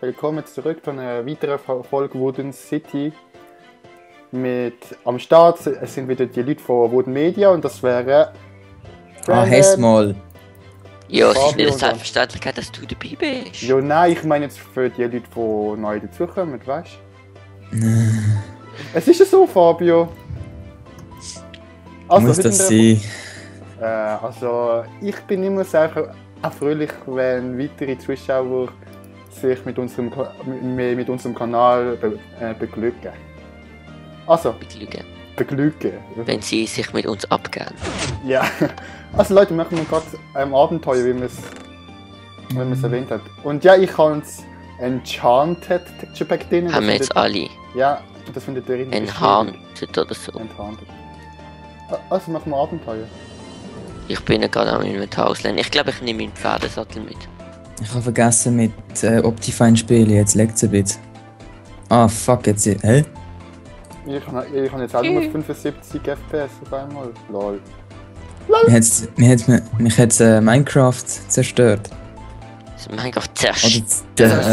willkommen zurück zu einer weiteren Folge Wooden City. Am Start sind wieder die Leute von Wooden Media und das wäre... Hessmal. Ja, es ist nicht eine Selbstverständlichkeit, dass du dabei bist. Ja, nein, ich meine jetzt für die Leute, die neu dazukommen, weißt du? Es ist ja so, Fabio. Also, muss das sein? Ich bin immer sehr fröhlich, wenn weitere Zuschauer sich mit unserem Kanal beglücken. Also, beglücken. Wenn sie sich mit uns abgeben. Ja. Also Leute, machen wir gerade ein Abenteuer, wie man es erwähnt hat. Und ja, ich habe es Enchanted Texture drin. Haben wir jetzt alle? Ja, das findet ihr in Enhanced oder so. Enhanced. Also machen wir Abenteuer. Ich bin ja gerade am Inventar auslernen. Ich glaube, ich nehme meinen Pferdesattel mit. Ich habe vergessen mit Optifine spielen, jetzt leckt es ein bisschen. Ah, fuck, jetzt... Hä? Ich habe jetzt auch nur 75 FPS auf einmal. Lol. Mich hat Minecraft zerstört. Das Minecraft zerstört?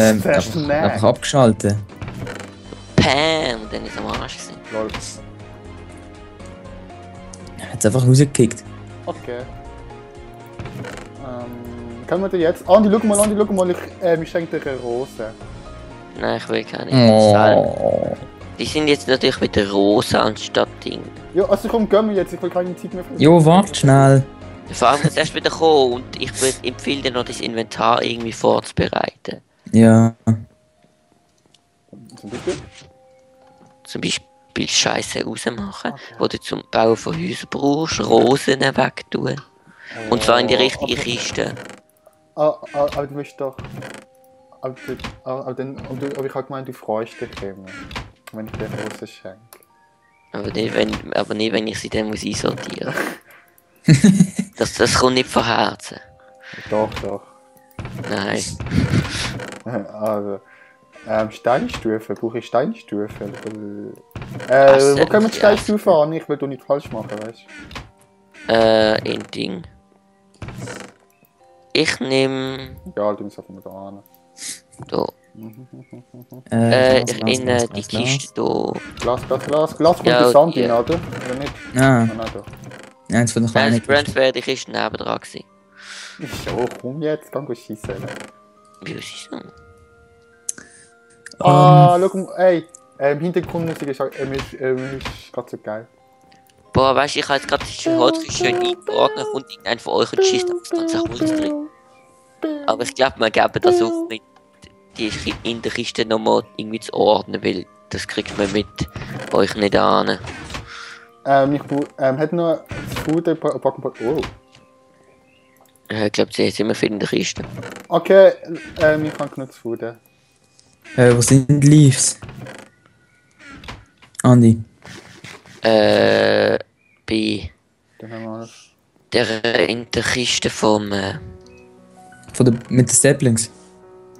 Einfach abgeschaltet. Pam, und dann ist er am Arsch gewesen. Lol. Er hat es einfach rausgekickt. Okay. Können wir dir jetzt... Andi, schau mal, ich schenke dir eine Rose. Nein, ich will keine. Oh. Die sind jetzt natürlich wieder rosa anstatt Ding. Ja, also komm, gehen wir jetzt, ich will keine Zeit mehr verlieren. Jo, warte schnell. Vor allem muss erst wieder kommen und ich empfehle dir noch, das Inventar irgendwie vorzubereiten. Ja. Zum Beispiel? Zum Beispiel Scheiße rausmachen, wo du zum Bauen von Häusern brauchst, Rosen wegtun. Und zwar in die richtige Kiste. Aber du willst doch... Aber ich habe gemeint, du freust dich immer, wenn ich dir Rosen schenke. Aber nicht, wenn ich sie dann einsortieren muss. Das kommt nicht von Herzen. Doch. Nein. Also, Steinstufen, brauche ich Steinstufen? Wo können wir die Steinstufen an? Ich will doch nicht falsch machen, weißt du? In Ding. Ich nehme... Ja, du musst einfach mal da an. Da. In die Kiste da. Glas kommt ja, Sand rein, oder? Oder nicht? Ja. Nein, doch. Ja, jetzt von der kleinen Kiste. Brand wäre die Kiste nebendran gewesen. So, komm jetzt, geh schiessen. Wie ist das? Schau mal, ey. Im Hintergrundmusik ist gerade so geil. Boah, weißt du, ich habe jetzt gerade die Holz schön eingebracht, dann kommt irgendein von euch und schießt auf das ganze Holz drin. Aber ich glaube, wir geben das auch mit die in der Kiste nochmal irgendwie zu ordnen, weil das kriegt man mit euch nicht an. Hat noch das Food packen. Oh. Ich glaube, sie sind immer viel in der Kiste. Okay, ich kann genug zu Food. Wo sind die Leaves? Andi? Bei Dann haben wir alles. Der in der Kiste vom... mit den Saplings?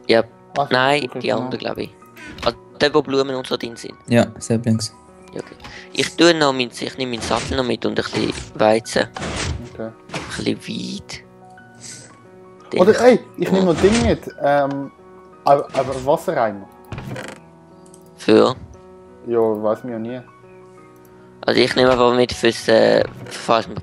Ja, nein, die andere glaube ich. Also der, wo Blumen und so drin sind. Ja, Saplings. Ja, okay. Ich nehme meinen Sattel noch mit und ein bisschen Weizen. Okay. Ein bisschen Weid. Oder ey, ich nehme noch Dinge mit. Aber Wassereimer. Für? Ja, weiß mir ja nie. Also ich nehme einfach mit falls wir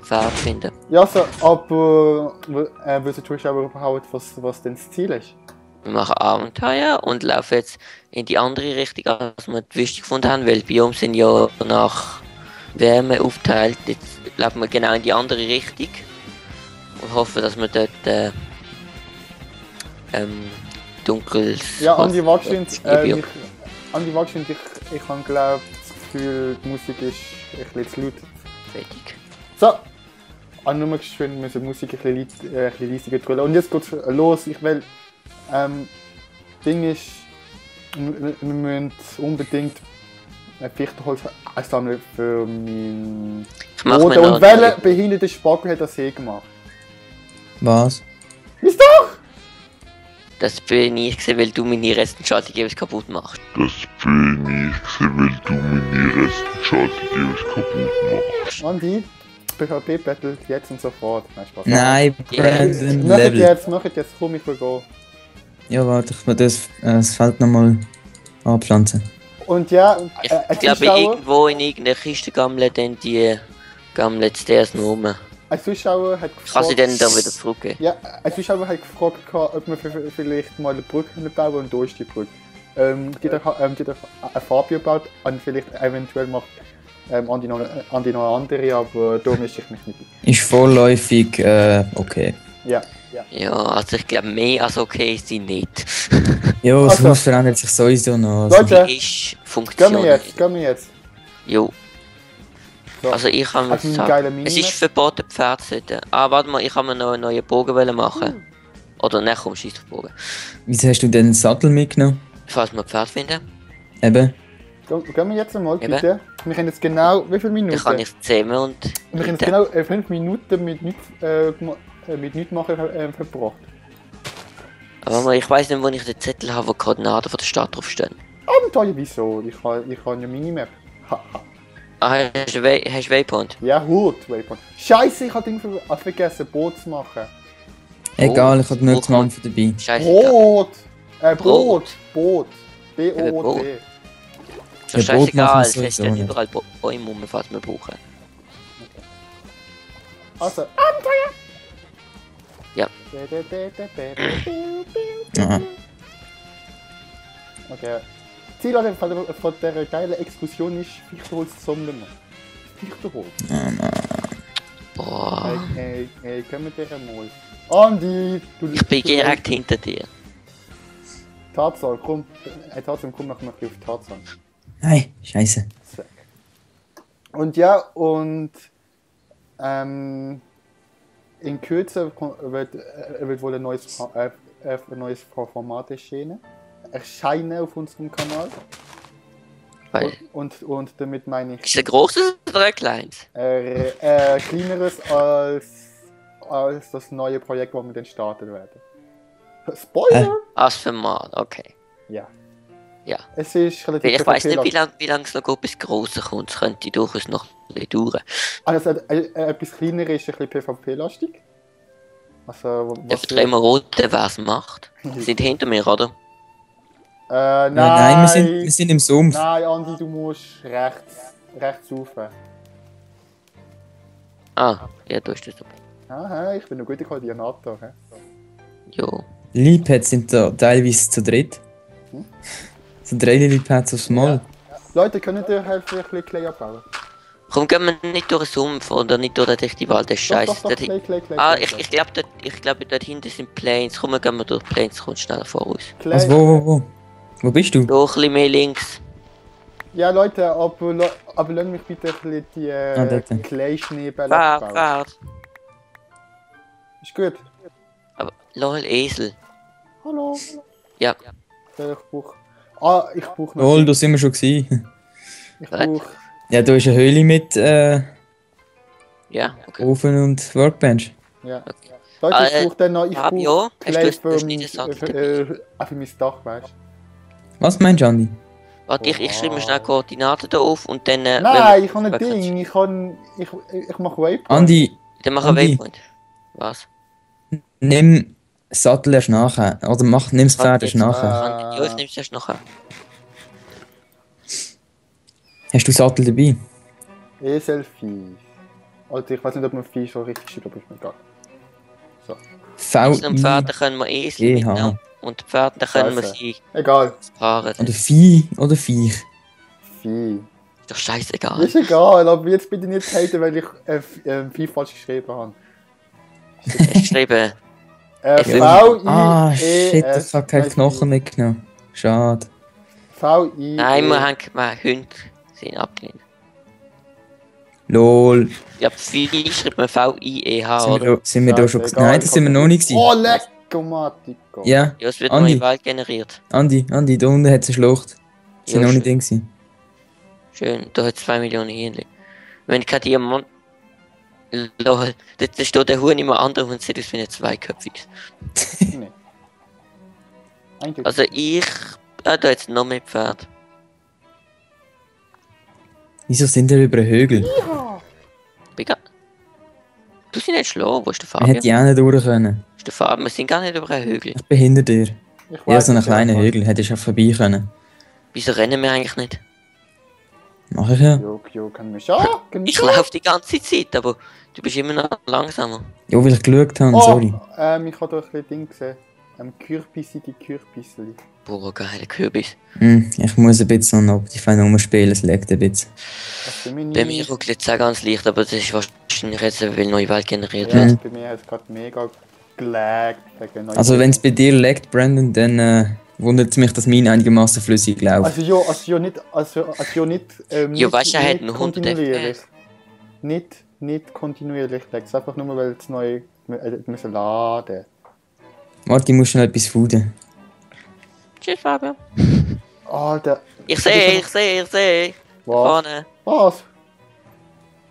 Pferd finden. Ja, so, aber willst du die Zuschauer überhaupt, was denn das Ziel ist? Wir machen Abenteuer und laufen jetzt in die andere Richtung, als wir die Wüste gefunden haben, weil Biome sind ja nach Wärme aufteilt. Jetzt laufen wir genau in die andere Richtung und hoffen, dass wir dort dunkles... Ja, Andi Wachschind, ich habe glaube das Gefühl, die Musik ist ein bisschen zu laut. Fertig. So, nur geschwind müssen die Musik ein bisschen leiser drehen. Und jetzt geht's los, ich will... Ding ist, wir müssen unbedingt Fichtenholz einsammeln für meinen Boden. Und welcher behinderte Spacko hat das gemacht? Was? Ist doch! Das bin ich gesehen, weil du meine Restentschaltung jeweils kaputt machst. Andi, PvP Battle jetzt und sofort. Nein, Spaß. Nein, Brandon Level. Mach jetzt, komm, ich will gehen. Ja, warte, ich will das Feld nochmal anpflanzen. Und ja, Ich glaube, irgendwo in irgendeiner Kiste gammeln dann die Stairs noch rum. ein Zuschauer hat Ich kann sie gefragt, dann wieder zurückgeben. ja, ein Zuschauer hat gefragt, ob wir vielleicht mal eine Brücke bauen und da ist die Brücke. Die hat ein Fabio gebaut und vielleicht eventuell macht Andi noch eine andere, aber da mische ich mich nicht ein. Ist vorläufig, okay. Ja. Ja, also ich glaube, mehr als okay ist sie nicht. Ja, das Also. Haus verändert sich sowieso noch. Also, Leute, Die ist gehen Funktion. wir jetzt. Jo. So. Also ich kann mir Hast du einen sagen, geilen es ist Minimap? verboten, Pferd zu töten. Ah, warte mal, ich kann mir noch einen neuen Bogen machen. Oder nein, komm, schieß auf Bogen. wieso hast du denn den Sattel mitgenommen? Falls wir ein Pferd finden, Eben. Gehen wir jetzt einmal, Eben. bitte. Wir können jetzt genau, wie viele Minuten? dann kann ich es zähmen und... Wir können jetzt genau 5 Minuten mit nichts machen verbracht. Aber mal, ich weiss nicht, wo ich den Zettel habe, wo die Koordinaten von der Stadt draufstehen. Abenteuer, wieso? Ich habe eine Minimap. Haha. Ah, hast du Waypoint? Ja, Hut, Waypoint. Scheiße, ich habe Ding vergessen, Boot zu machen. Egal, ich habe nur Brot. die Mampfe dabei. Scheiße. Boot! Brot. Boot. Eben, B-O-O-T. Brot. Ja, Ist doch Brot machen scheißegal, wir es sowieso stehen nicht. überall Bäume rum, was wir brauchen. Also, Abenteuer! Ja. Aha. Okay. Ziel an von dieser geilen Exkursion ist Fichtenholz sammeln. Fichtenholz. Boah. Hey, können wir dir mal. Andi! Ich bin direkt hinter dir. Tarzan, komm. Hey Tarzan, komm noch mal auf Tarzan. Nein, scheiße. Und ja, in Kürze wird wohl ein neues Format erscheinen auf unserem Kanal. Weil, Und damit meine ich ist ein grosses oder ein kleines? kleineres als das neue Projekt, das wir dann starten werden. Spoiler! Als Format, okay. Ja. Ja. Es ist relativ Ich weiss nicht, PvP-lastig. wie lange es noch geht, bis Grosses kommt. Es könnte durchaus noch ein bisschen dauern. Also etwas kleiner ist ein bisschen PvP-lastig. Also, Der Vertreiber Rote, wer es macht. Sind hinter mir, oder? Nein, Nein, wir sind im Sumpf. Nein, Andi, du musst rechts rauf. Ah, ja, du hast das so. Aha, ich bin ein guter Koordinator. He? Jo. Liebpads sind da teilweise zu dritt. So 3 Liebpads aufs Mal. Leute, könnt ihr helfen, ein bisschen Clay abbauen? Komm, gehen wir nicht durch den Sumpf oder nicht durch den dichten Wald, das ist scheiße. Doch, Clay. Ah, ich glaube, dort hinten sind Plains. Komm, gehen wir durch die Plains, kommt schneller voraus. Clay. Also wo? Wo bist du? Doch, ein bisschen mehr links. Ja, Leute, aber lasst mich bitte ein bisschen die dort. Clay-Schneebälle abbauen. Pferd. Ist gut. Aber, lol, Esel. Hallo. Ja. Ich brauche noch... Lol, da sind wir schon gewesen. Ich brauche... Ja, da ist eine Höhle mit Ja, okay. Ofen und Workbench. Ja. Leute, ich brauche dann noch... Ich Fabio, brauche hast du Clay das nicht gesagt? für mein Dach, weißt du? Was meinst du, Andi? Warte, ich schreibe mir schnell Koordinaten da auf und dann... Nein, ich habe ein Ding. Ich mache Waypoint. Andi, Dann machen wir Andi. Waypoint. Was? nimm das Sattel erst nachher. Oder nimm das Pferd erst nachher. Ja, ich nehme es erst nachher. Hast du Sattel dabei? Eselfisch. Also ich weiß nicht, ob man Fisch so richtig schreibt, aber ist mir egal. So. Esel und V-I. Pferde können wir Esel GH. mitnehmen. Und die Pferde können wir Scheiße. sie Egal. fahren. Oder Vieh oder Viech. Vieh. Ist doch scheißegal. Ist egal, aber jetzt bitte nicht haten, weil ich Vieh falsch geschrieben habe. Ich habe geschrieben, Ah, shit, ich V-I-E-S. hab keinen Knochen mitgenommen. Schade. V-I-E. nein, wir Hunde sind abgelehnt. Lol. Ja, Vieh schreibt man V-I-E-H, Sind oder? wir, sind wir da schon... Egal, Nein, das sind wir noch nicht gewesen. Oh, lecko, Matico. Ja, Ja, es wird Andi. neue Welt generiert. Andi, da unten hat es eine Schlucht. Sind Ja, noch nicht schön. drin gewesen. Schön, da hat 2 Millionen Hähnchen. Wenn kein Diamant... Lol, da steht der Huhn immer anders und sieht aus wie ein zweiköpfiges. Nee. Eigentlich. Also ich... Ah, da jetzt noch mehr Pferd. Wieso sind wir über einen Hügel? Bigga. Du bist nicht schlau, wo ist der Man Fabian? hätte ja auch nicht durch können. Ist der Fabian? Wir sind gar nicht über einen Hügel. Ich bin hinter dir. Ich Ja, so einen es kleinen einfach. Hügel, hättest du auch vorbei können. Wieso rennen wir eigentlich nicht? Mach ich ja. Jo, kann mich schon. Ich laufe die ganze Zeit, aber du bist immer noch langsamer. Jo, weil ich geschaut habe, Oh, sorry. ich habe da ein bisschen Ding gesehen. Kürbissige Kürbisseli. Boah, geile Kürbis. Ich muss ein bisschen an Optifine rumspielen, es leckt ein bisschen. Was bei mir Bei nie- mir ruckelt es auch ganz leicht, aber das ist wahrscheinlich jetzt, weil neue Welt generiert Ja, wird. bei mir hat es gerade mega gelaggt. wegen neuen- Also wenn es bei dir leckt, Brandon, dann wundert es mich, dass mein einigermaßen flüssig läuft. Also ja nicht, Ja, nicht, weißt du, er hat nicht einen 100 kontinuierlich. Nicht kontinuierlich leckt es einfach nur, weil es neu müssen laden. Warte, ich muss schnell etwas fooden. Tschüss, Fabian. Alter. Ich sehe. Was? Vorne. Was?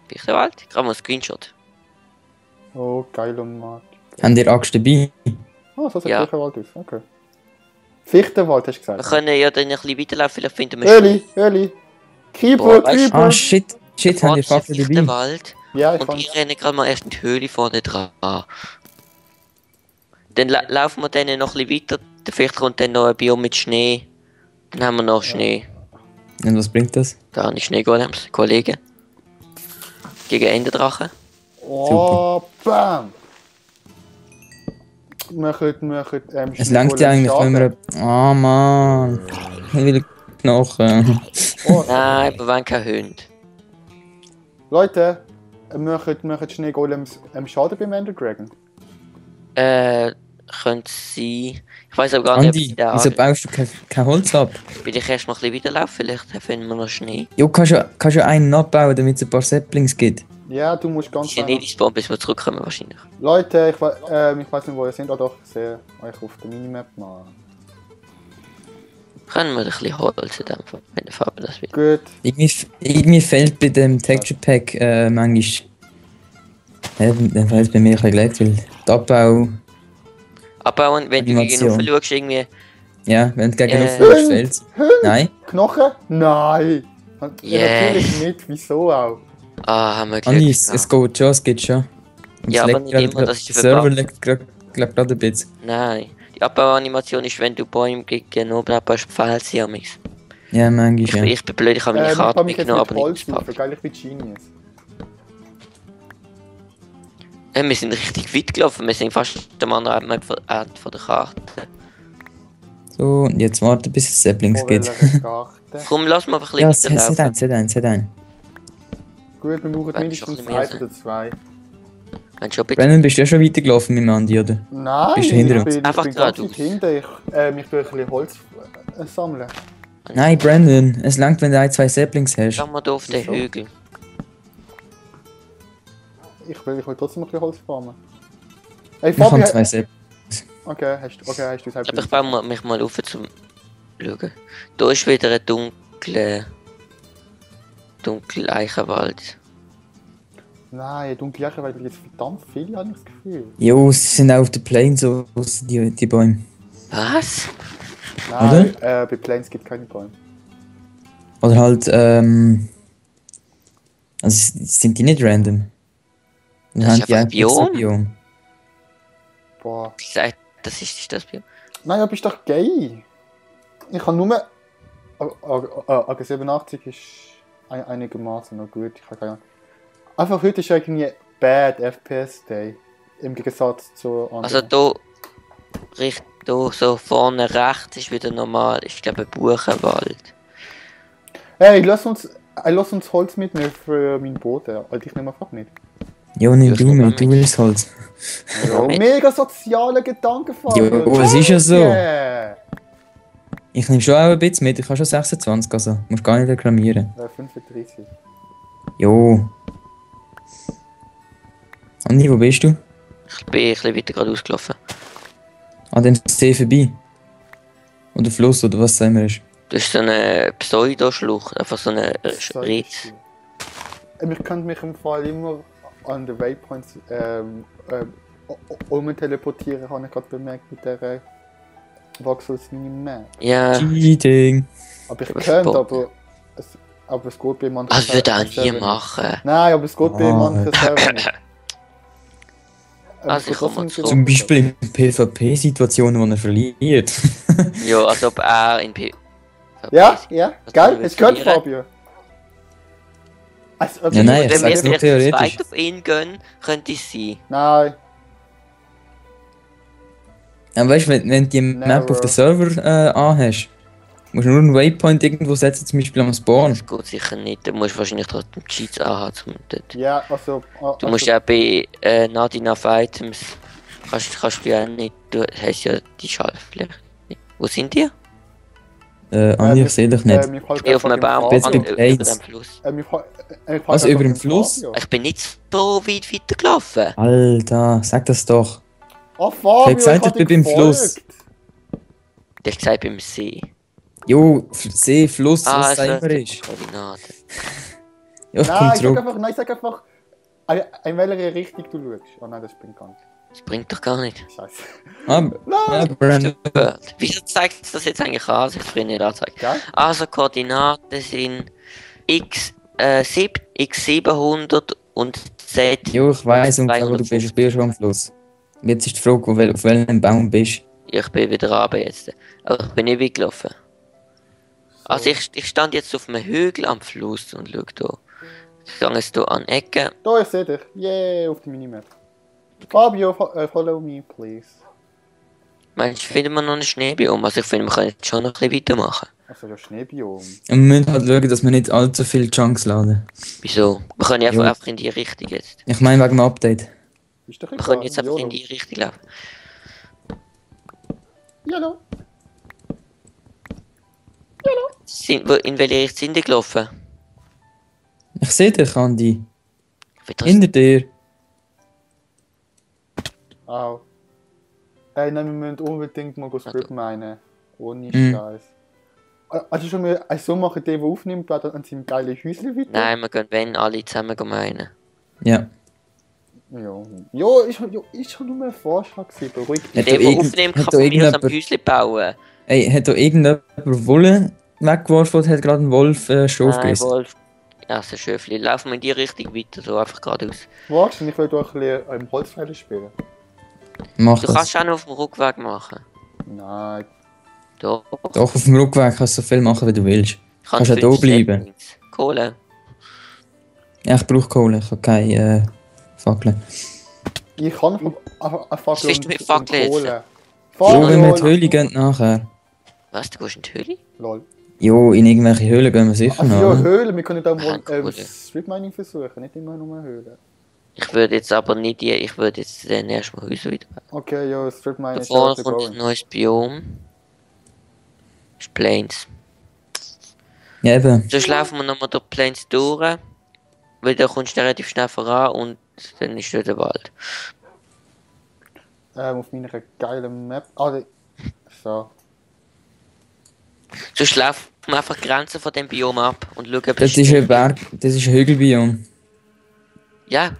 Fichtenwald? Ich habe mal einen Screenshot. Oh, geil und Mark. Habt ihr Axt dabei? Oh, so sieht Ja. Fichtenwald aus. Okay. Fichtenwald hast du Wir gesagt. können ja dann ein bisschen weiterlaufen, vielleicht finden wir Öli. Creeper, Boah, weißt du- Creeper. Ah, shit, habt ihr Fackel dabei? Fichtenwald. Ja, ich Und kann. ich renne gerade mal erst in die Höhle vorne dran. Dann laufen wir dann noch ein bisschen weiter. Vielleicht kommt dann noch ein Biom mit Schnee. Dann haben wir noch Schnee. Und was bringt das? Da habe ich Schneegolems, Kollegen. Gegen Enderdrachen. Oh, bam! Wir können, Es langt ja eigentlich, wenn wir... Ah, Mann. Ich will Knochen. Oh, Nein, wir wollen kein Hund. Leute, wir können Schneegolems Schaden beim Ender Dragon. Könnte sein. Ich weiß aber gar nicht, ob Andi, sie da wieso baust du kein Holz ab? will ich erst mal ein bisschen weiterlaufen, vielleicht finden wir noch Schnee. Jo, kannst du einen abbauen, damit es ein paar Saplings gibt? Ja, du musst ganz Ich bin nicht Spawn, bis wir zurückkommen wahrscheinlich. Leute, ich weiß nicht, wo ihr seid. Ah doch, ich sehe euch auf der Minimap mal. Können wir ein bisschen Holz in dem Fall, wenn der Fabian das will. Gut. Irgendwie fehlt bei dem Texture Pack manchmal... Dann fehlt es bei mir ein bisschen gelegt, weil der Abbau... Abbauen, wenn du gegen Animation. Ufer schaust, irgendwie. Ja, wenn du gegen Äh. Luft fällst. Nein? Knochen? Nein! Yeah. Natürlich nicht, wieso auch? Ah, haben wir Glück. Andi, es gehabt. geht schon, es geht schon. Und Ja, es aber leckt nicht grad- immer, das ist der Server verbuggt. leckt gerade ein bisschen. Nein. Die Abbauanimation ist, wenn du Bäume gegen oben abbaust, fällt sie an mich. Ja, manchmal, ja. Ich bin blöd, ich habe meine Ich Karte kann mich jetzt mitgenommen, mit aber nicht Holz gespart. rufen, geil, ich bin Genius. Wir sind richtig weit gelaufen, wir sind fast am anderen Ende von der Karte. So, und jetzt warten, bis es Saplings gibt. Vorwähler Garten. Komm, lass mal ein bisschen Ja, es hat weiterlaufen. einen. Gut, wir brauchen Wenn mindestens schon ein bisschen 1 oder 2. Wenn schon bitte. Brandon, bist du ja schon weitergelaufen mit dem Andi, oder? Nein, Bist du hinter ich uns? bin, Einfach ich bin ganz geradeaus. weit hinten. Ich tue ein bisschen Holz sammeln. Nein, Brandon, es langt, wenn du ein, zwei Saplings hast. Schau mal da auf den Wieso? Hügel. Ich will trotzdem ein bisschen Holz farmen. Hey, Ich habe Fabi, zwei Saplings. okay, hast du es Aber ich baue mich mal auf zum Schauen. Da ist wieder ein dunkler Eichenwald. Nein, dunkle Echen, weil jetzt verdammt viele, habe ich das Gefühl. Jo, sie sind auch auf der Plane so, die Bäume. Was? Nein, bei Plains gibt es keine Bäume. Oder halt, also sind die nicht random? Dann Das ist haben die einfach extra Biom? Boah. Ich sag, das ist das Biom. Nein, aber bist doch gay. Ich habe nur... Aber 87 ist einigermaßen noch gut. Ich habe keine Ahnung. Einfach heute ist irgendwie Bad FPS Day. Im Gegensatz zu anderen. Also da so vorne rechts ist wieder normal. Ich glaube Buchenwald. Hey, lass uns Holz mitnehmen für meinen Boden. Alter, ich nehme einfach mit. Jo, nimm Ja, du ich nehm mit, du mit. willst Holz. Ja, mit. mega soziale Gedanken, Jo, es ist ja so. Yeah. Ich nehme schon auch ein bisschen mit, ich habe schon 26, also musst gar nicht reklamieren. 35. Jo. Andi, wo bist du? Ich bin ein bisschen weiter gerade ausgelaufen. An dem See vorbei? Oder Fluss, oder was es immer ist. Das ist so eine Pseudoschlucht, einfach so eine Ritz. Ich könnte mich im Fall immer an den Waypoints teleportieren, habe ich gerade bemerkt mit der Voxels Mini-Map. Ja, Cheating! Aber ich Aber könnte, Sport. aber es geht bei manchen was würde er Servern nie nicht. machen? Nein, aber es geht bei Ah, manchen Servern nicht. Also ich komm mal zurück. Zum Beispiel in PvP-Situationen, wo er verliert. Ja, als ob er in Ja, ja, Was geil, können wir hast du gehört, verlieren? Fabio? Also, Ja, nein, ich Wenn wir sag's nur vielleicht zu theoretisch. zweit auf ihn gehen, könnte es sein. Nein, Ja, weißt du, wenn du die Map auf Never. den Server anhast, musst du nur einen Waypoint irgendwo setzen, zum Beispiel am Spawn. Das geht sicher nicht. Du musst wahrscheinlich trotzdem Cheats anhaben. Dort. ja, also... Du musst ja bei Not Enough Items. Kannst du ja nicht. Du hast ja die Schallfläche. Wo sind die? Andi, ich sehe dich nicht. Ich bin auf einem Baum Jetzt bei über Plains. dem Fluss. Was, über dem Fluss? Ich bin nicht so weit weitergelaufen. Alter, sag das doch. Oh, Fabio, Ich hab gesagt, ich bin beim Fluss. Ich hab gesagt beim See. Jo, See, Fluss, was also, es immer ist. Koordinaten. Ja, ich komm Nein, zurück. sag einfach, in welche Richtung du schaust. Oh nein, das bringt gar nicht. Das bringt doch gar nicht. Scheiße. Ah, Nein! ja, Brandon. Wieso zeigt es das jetzt eigentlich an? Das hätte ich nicht angezeigt. Gell? Also Koordinaten sind x700 und z. Jo, ich weiss ungefähr, wo du 250. bist. Ich bin schon am Fluss. Jetzt ist die Frage, auf welchem Baum bist. Ich bin wieder runter jetzt. Aber ich bin nicht weit gelaufen. Also ich stand jetzt auf einem Hügel am Fluss und schau da. Ich gehe jetzt hier an die Ecke. Da, ich sehe dich. Yeah, auf die Minimap. Fabio, follow me, please. Meinst du, finden wir noch einen Schneebiom? Also ich finde, wir können jetzt schon noch ein bisschen weitermachen. Also ja, Schneebiom. Und wir müssen halt schauen, dass wir nicht allzu viele Chunks laden. Wieso? Wir können ja Jo. einfach in die Richtung jetzt. Ich meine wegen dem Update. Ist doch Wir egal. können jetzt einfach YOLO. in die Richtung laufen. YOLO. In welche Richtung sind die gelaufen? Ich sehe dich, Andi. Wie das- Hinter dir. Au. Ey, nein, wir müssen unbedingt mal Script meinen. Ohne Mhm. Scheiß. Also schon mal so machen, der aufnimmt, weil dann sind geile Häusle weiter. Nein, wir gehen wenn alle zusammen meinen. Ja. Ja. Jo, ich hab nur einen Vorschlag gewesen, beruhigt dich. Hat Der, da der irgend- aufnehmen hat kann da von mir aus am irgendjemand- Häuschen bauen. Ey, hat da irgendjemand Wolle weggeworfen oder hat gerade ein Wolf Stoff Nein, gerissen? Wolf. Ja, so Schöfli. Laufen wir in die Richtung weiter, so einfach geradeaus. Warte, ich will doch ein bisschen Holzpfeile spielen. Mach Du das. kannst auch noch auf dem Rückweg machen. Nein. Doch. Doch, auf dem Rückweg kannst du so viel machen, wie du willst. Kannst ja da 5 bleiben. Settings. Kohle. Ja, ich brauche Kohle, ich habe keine Fackeln. Ich kann eine Fackel Was willst du mit Fackeln jetzt? Kohle. Jo, wenn wir in die Fabio! Höhle gehen nachher. Was, du gehst in die Höhle? Lol. Jo, in irgendwelche Höhlen gehen wir sicher Also noch. ja, oder? Höhlen, wir können da mal Kohle. Strip Mining versuchen, nicht immer nur Höhlen. Ich würde jetzt aber nicht die, ich würde jetzt dann erstmal Häuser wieder bauen. Okay, ja, Strip Mining Da ist vorne ja kommt ein going. neues Biom. Das ist Plains. Ja, eben. Sonst laufen wir nochmal durch die Plains durch. Weil da kommst du relativ schnell voran und dann ist dort der Wald. Auf meiner geilen Map. Ah, so. Sonst laufen wir einfach die Grenzen von dem Biom ab und schauen, ob Das es ist ein stimmt. Berg, das ist ein Hügelbiom. Ja,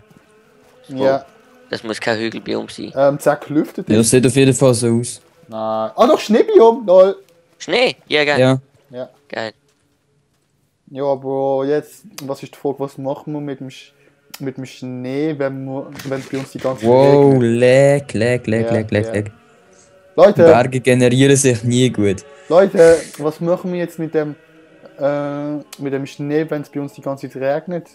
Ja, das muss kein Hügelbiom sein. zerklüftet Ja, das ist. sieht auf jeden Fall so aus. Nein. Ah, doch, Schneebiom, lol. Schnee? Ja, geil. Ja. Ja. Geil. Ja, aber jetzt, was ist die Frage, was machen wir mit dem Schnee, wenn es bei uns die ganze Zeit Wow, regnet? leg. Ja. Die Berge generieren sich nie gut. Leute, was machen wir jetzt mit dem Schnee, wenn es bei uns die ganze Zeit regnet?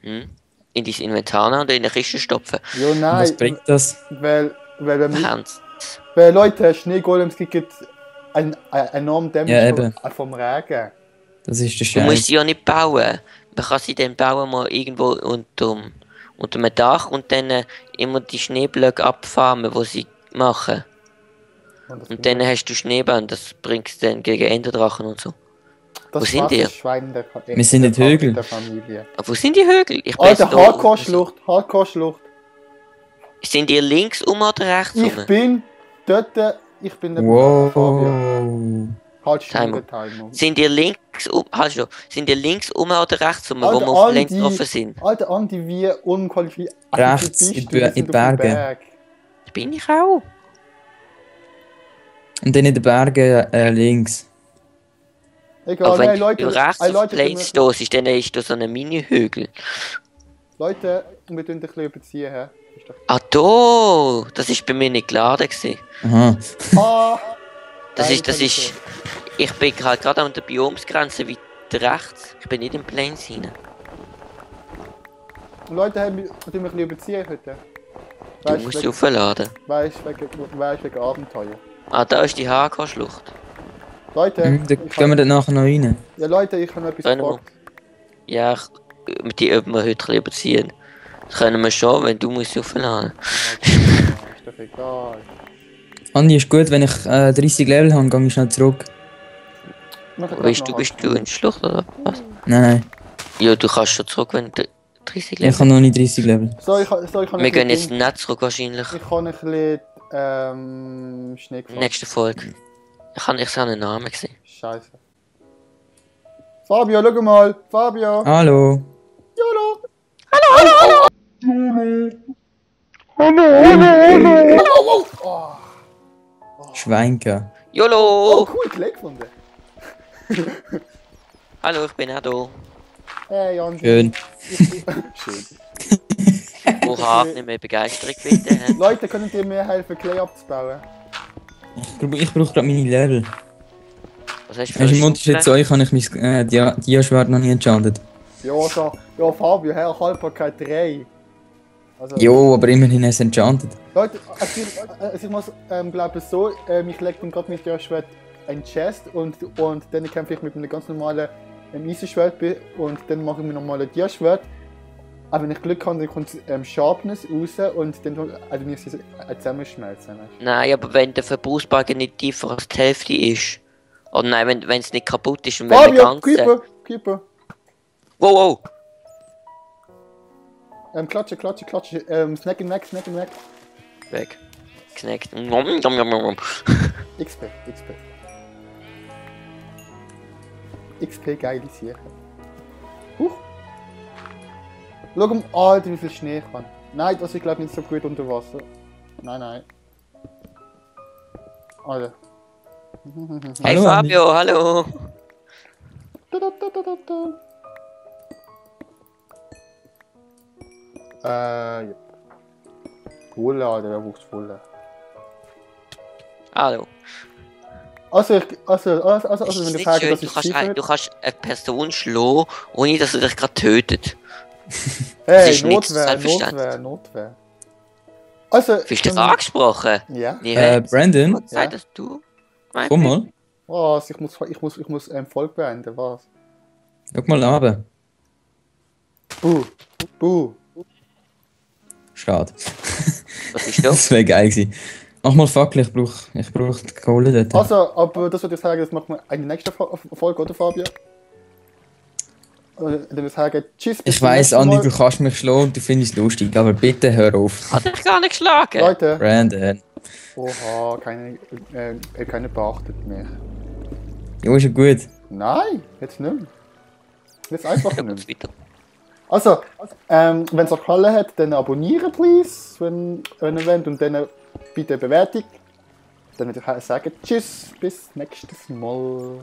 Hm? In dein Inventar nehmen oder in der Kiste stopfen. Ja, nein, Was bringt das? weil Hans. Leute, Schneegolems kriegen einen enormen Damage Ja, eben. vom Regen. Das ist der Du musst Scheiß. sie ja nicht bauen. Man kann sie dann bauen mal irgendwo unter einem Dach und dann immer die Schneeblöcke abfarmen, die sie machen. Und dann hast du Schneebahn, das bringst du dann gegen Enderdrachen und so. das wo sind ihr? Schwein Wir sind in Hügel. der Familie. Aber wo sind die Hügel? Ich bin Alter, jetzt da Hardcore-Schlucht, Hardcore-Schlucht. Sind die links oder rechts Ich rum? bin dort, ich bin der Wow. Halt Timer. Timer. Sind die links sind die links oder rechts rum, wo Alter, wir auf Andi. links drauf sind? Alter Andi, wie unqualifiziert. Rechts, in die Berge. Da bin ich auch. Und dann in den Bergen links. Egal, Aber hey wenn Leute, du rechts hey, auf Leute, Plains stehst, dann ist da so ein Mini-Hügel. Leute, wir tun ein bisschen überziehen, hä? Ist doch... Ah, da! Das ist bei mir nicht geladen gewesen. Aha. Ah, Das ist. Ich bin halt gerade an der Biomsgrenze weiter rechts. Ich bin nicht im Plains rein. Leute, haben wir ein bisschen überziehen heute. Du musst aufladen. Weißt du, wegen Abenteuer. Ah, da ist die HK-Schlucht. Leute, Da gehen wir dann nachher noch rein. ja Leute, ich habe etwas Können wir? gefragt. Ja, mit die öben wir heute ein bisschen überziehen. Das können wir schon, wenn du musst aufladen. Ist doch egal. Andi, ist gut, wenn ich 30 Level habe, gehe ich schnell zurück. Bist du in der Schlucht oder was? Nein. Ja, du kannst schon zurück, wenn du 30 Ich Level. habe noch nicht 30 Level. Wir gehen jetzt nicht zurück wahrscheinlich. Ich kann ein bisschen Schnee gefahren. Nächste Folge. Ich habe einen Namen gesehen. Scheiße. Fabio, schau mal! Fabio! Hallo. YOLO! Oh, Schweinke. YOLO! oh cool, Klick gefunden. Hallo, ich bin auch da. Hey, Jan. Schön. Schön. Oha, nicht mehr Begeisterung bitte. hä? Leute, könnt ihr mir helfen, Clay abzubauen? Ich brauche gerade meine Level. Was hast du für Weißt du, im eine Unterschied zu Stufe? euch habe ich mein Dia-Schwert noch nie enchantet. Ja, so, ja Fabio, Herr Haltbarkeit 3. Also, Jo, aber immerhin ist es enchanted. Leute, ich muss glaube so, ich lege dann gerade mit der Schwert ein Chest und dann kämpfe ich mit einem ganz normalen Eisenschwert und dann mache ich mir nochmal ein Dia-Schwert. Aber wenn ich Glück habe, dann kommt Sharpness raus und dann also ich sie zusammenschmelzen. Weißt? Nein, aber wenn der Verbrauchsbalken nicht tiefer als die Hälfte ist. Oder nein, wenn es nicht kaputt ist und wenn der Fabio, ganze... Creeper! Wow, wow! Klatsche. Snack and Mac. Weg. Knackt. Nom, nom, nom, nom. XP. XP, geile Sache. Huch! Schau mal, Alter, wie viel Schnee ich kann. Nein, das ist glaube nicht so gut unter Wasser. Nein. Alter. Hey Hallo, Fabio, hallo! Ja. Wolle, Alter, wer braucht Wolle? Hallo. Also, wenn Ist du nicht sagst, schön, dass du ich kannst, Ziffer... du kannst eine Person schlagen, ohne dass er dich gerade tötet. Hey, ist nicht Notwehr. Also... Fühlst du dich angesprochen? Ja. Nee, wer Brandon, hat gesagt, dass du... komm mal. Was? Ich muss Volk beenden, was? Schau mal runter. Buh. Was Schade. ist das? Das wäre geil gewesen. Mach mal Fackel, ich brauch die Kohle dort. Also, aber das würde ich sagen, das machen wir in der nächsten Folge, oder Fabio? Dann würde ich sagen, tschüss, bis Ich zum weiss, nächsten Andi, Mal. du kannst mich schlagen und du findest es lustig, aber bitte hör auf. Hat dich gar nicht geschlagen? Leute, Brandon. oha, keine beachtet mich. Jo, ist ja gut. Nein, jetzt nicht mehr. Jetzt einfach Ja, nicht mehr. weiter. Also, wenn es euch gefallen hat, dann abonnieren, please, wenn ihr wollt, und dann bitte eine Bewertung. Dann würde ich sagen, tschüss, bis nächstes Mal.